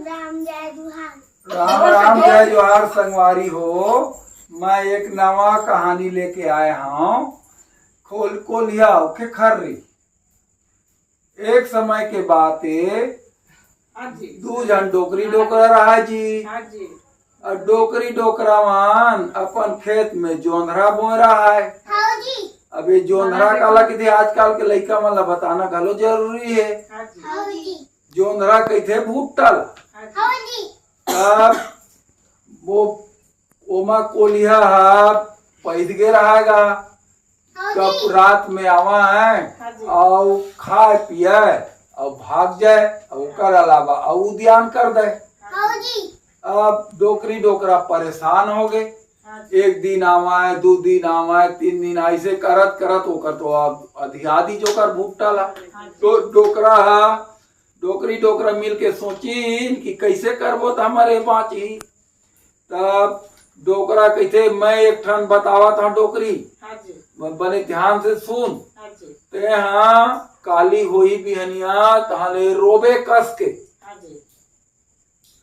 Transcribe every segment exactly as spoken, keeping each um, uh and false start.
राम जय जोहार। राम राम जय जोहार संगवारी हो। मैं एक नवा कहानी लेके आए हंव। खोल कोलिया अउ खेखर्री। एक समय के बात ए, हाँ जी। दू झन डोकरी डोकरा रहा जी। हाँ जी। अउ डोकरी डोकरा मन अपन खेत में जोंधरा बोए रहा है। हाँ जी। अब ये जोंधरा काला कहिथे, आजकल के लइका मन ला बताना घलो जरूरी है। हाँ जी। हाँ जी। जोंधरा कहिथे भुट्टा ला। हाँ जी। तब वो ओमा कोलिया ह पैद गे रहा गा। हाँ कब जी। रात में आवा है हाँ जी। अउ खाए पिए अउ भाग जाए, अउ ओकर अलावा अउ उद्यान कर दे। हाँ जी। अब डोकरी डोकरा परेशान हो गए। हाँ जी। एक दिन आवा है, दू दिन आवा है, तीन दिन, ऐसे करत करत ओकर तो अब अधियादी जोकर भुट्टा ला। हाँ जी। तो डोकरा हा, डोकरी डोकरा मिल के सोचिन कि कैसे करबो त हमर ए बाँचही। तब डोकरा कहिथे, "मैं एक ठन बतावत हंव डोकरी, हाँ जी। ब-, बने ध्यान से सुन। हाँ जी। तेहा काली होही बिहनिया, तहां ले रोबे कस के।" हाँ जी।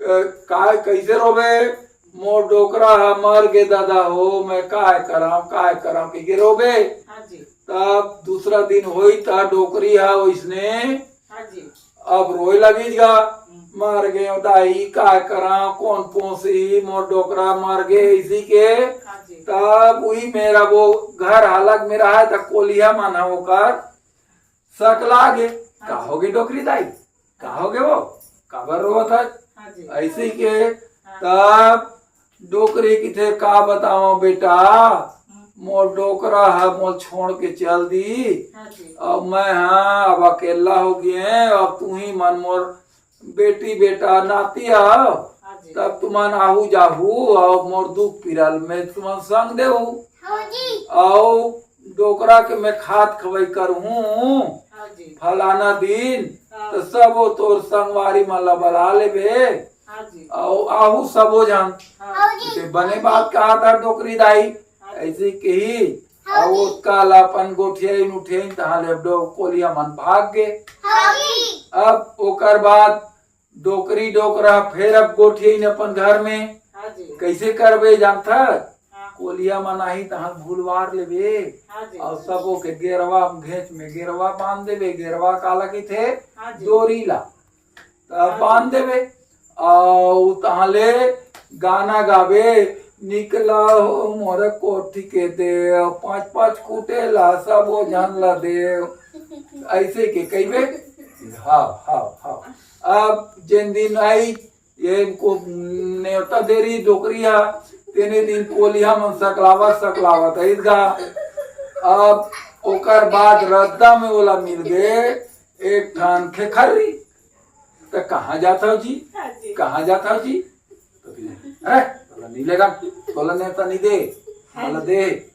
अ, का, कैसे रोबे? "मोर डोकरा ह मर गे दादा हो, मैं काय करंव, काय करंव," कहिके रोबे। हाँ जी। तब दूसरा दिन होई त डोकरी ह ओइसने हाँ जी। अब रोए लगिस गा, हम्म। "मर गे दाई, काय करंव, कोन पोसही, मोर डोकरा मर गे," इसी के। हाँ जी। तब उही मेरा वो घर अलग में रहा है, त कोलिया मन ह ओकर सकला गे। हाँ "का जी। होगे डोकरी दाई? का होगे वो? काबर रोवत हस?" हाँ जी। ऐसे के हाँ। तब डोकरी कहिथे, "का बतावंव बेटा, हम्म। मोर डोकरा ह मोर छोड़ के चल दी। हाँ जी। अब मैं हा अब अकेला हो गे, अब तुही मन मोर बेटी बेटा नाती आव, हाँ जी। तब तुमन आहू जाहू अउ मोर दुख पीरा ल मैं तुमन संग देहू। हाँ जी। अउ डोकरा के मैं खात खवई करहूँ हाँ जी। फलाना दिन, हाँ। त सबो तोर संगवारी मन ला बला लेबे।" हाँ जी। अउ आहू सबो झन। हाँ। हाँ जी। ते बने बात कहा था डोकरी दाई, हाँ जी। ऐसे कही। हाँ अउ जी। ओतका ला अपन गोठियाइन उठियाइन, तहाँ ले अब डो-, कोलिया मन भाग गे। हाँ जी। अब ओकर बाद डोकरी डोकरा फेर अब गोठियाइन अपन घर में। हाँ जी। कैसे करबे जानथस? हाँ। कोलिया मन आही तहाँ भुलवार लेबे। हाँ जी। अउ सबो के गेरवा, घेंच में गेरवा बांध देबे। गेरवा काला कहिथे? हाँ जी। डोरी ला। त हाँ जी। बांध देबे। अउ तहाँ ले गाना गाबे, "निकला हो मोर कोठी के देव, पाँच पाँच कुटेला सबो झन ला देव।" ऐसे के कहिबे। हाँ, हाँ, हाँ। अब जेन दिन आई, ये को नेवता देरी डोकरी हा, तेने दिन कोलिया मन सकलावत, सकलावत आइस गा। अब ओकर बाद रद्दा में ओला मिल गे एक ठन खेखर्री। "त कहाँ जात हव जी? हाँ जी। कहाँ जात हव जी?" तो कहिथे, "अरे, तोला नहीं लेगा, तोला नेवता नहीं दे, हाँ तोला जी। दे।"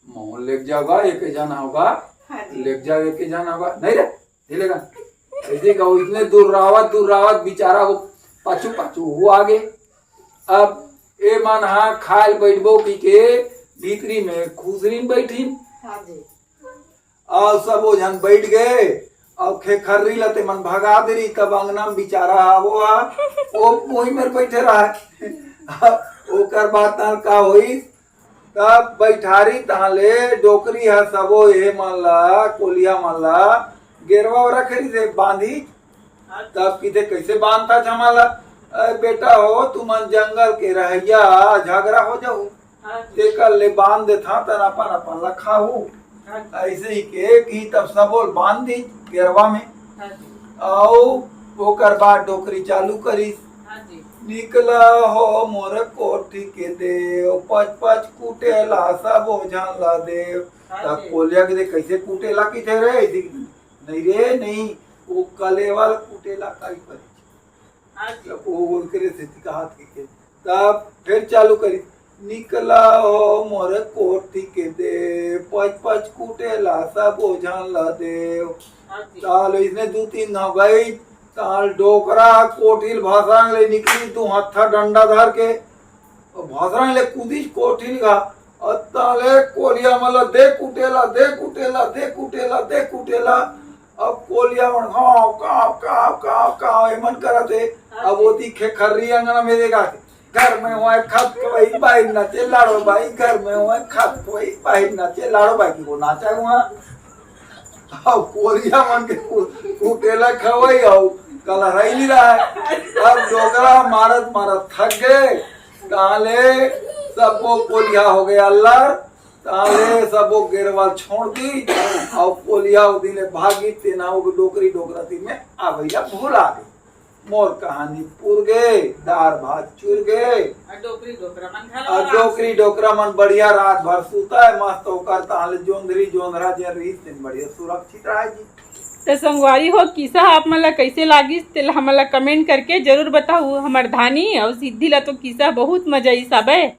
"मोहन लेके जाओगा, एक झन होगा, हाँ जी। लेके जाओ, एक झन होगा।" "नहीं रे, नहीं लेगा।" ऐसे कहो, इतने दुर्रावत, दुर्रावत बेचारा वो पाछू, पाछू वो आगे। अब ए मन हा खाए ल बैठबो कहिके भीतरी में खुसरी में बैठिन। हाँ जी। अउ सबो झन बैठ गे, अउ खेखर्री ला ते मन भगा देरी, तब अंगना में बेचारा आवो हा, वो वही मेर बैठे रहा। ओकर बाद तहां का होइस, तब बैठारी तहां ले डोकरी हा सबो ये मन ला, कोलिया मन ला, गेरवा रखे रहिसे बांधी। तब किथे, "कैसे बांधता झमाला?" "अरे बेटा हो, तुमन जंगल के रहइया, झगड़ा हो जाऊ।" हाँ जी। तेकर ले बांध देथा, तन अपन अपन ला खाहू। हाँ जी। ऐसे ही के कि तब सबो ल बांध दी गेरवा में। हाँ जी। अउ ओकर बाद डोकरी चालू करिस। हाँ जी। "निकला हो मोर कोठी के देव, पच पच कुटेला सबो झन ला देव।" हाँ तब जी। कोलिया के दे, "कैसे कुटेला किथे रे?" ऐसे कि, "नहीं रे, नहीं, वो कलेवा ल कुटेला काई पर।" हाँ जी। तब वो ओकरे सेती कहात के, के। तब फिर चालू करी, "निकला हो मोर कोठी के देव, पच पच कुटेला सबो झन ला देव।" हाँ जी। ताल इसने दू तीन घाव गई, ताल डोकरा कोठी ल भसरंग ले निकली, दू हत्था डंडा धर के, अउ भसरंग ले कूदिस कोठी ल गा, अउ ताले कोलिया मन ला दे कुटेला, दे कुटेला, दे कुटेला, दे कुटेला, अब कोलिहा मन काव काव काव काव काव एमन करत हे। अब ओती खेखर्री अंगना में देखा, घर में होय खत खवई, बाहिर नाचे लाड़ो बाई, घर में होय खत खवई, बाहिर नाचे लाड़ो बाई, कि वो नाचा हुआ। अब कोलिहा मन के कु-, कुटेला खवई अउ कलरई नहीं रहा है। अब डोकरा मारत मारत थक गए, ताले सबो कोलिहा हो गया अल्लर, ताले सबो गेरवा छोड़ दी, अउ कोलिहा उ दिन ले भागी, तेना वो डोकरी डोकरा तीर में आवैला भुला गे। मोर कहानी पुर गे, दार भात चुर गे। और डोकरी डोकरा मन और डोकरी डोकरा मन बढ़िया रात भर सुता है मस्त होकर, ताले जोंधरी जोंधरा जेन रही तेन बढ़िया सुरक्षित रहे जी। तो संगवारी हो, किस्सा आप मन ला कैसे लागिस, तेला हमन ला कमेंट करके जरूर बताहू। हमर धानी अउ सिद्धि ला तो किस्सा बहुत मजा आइस हबे।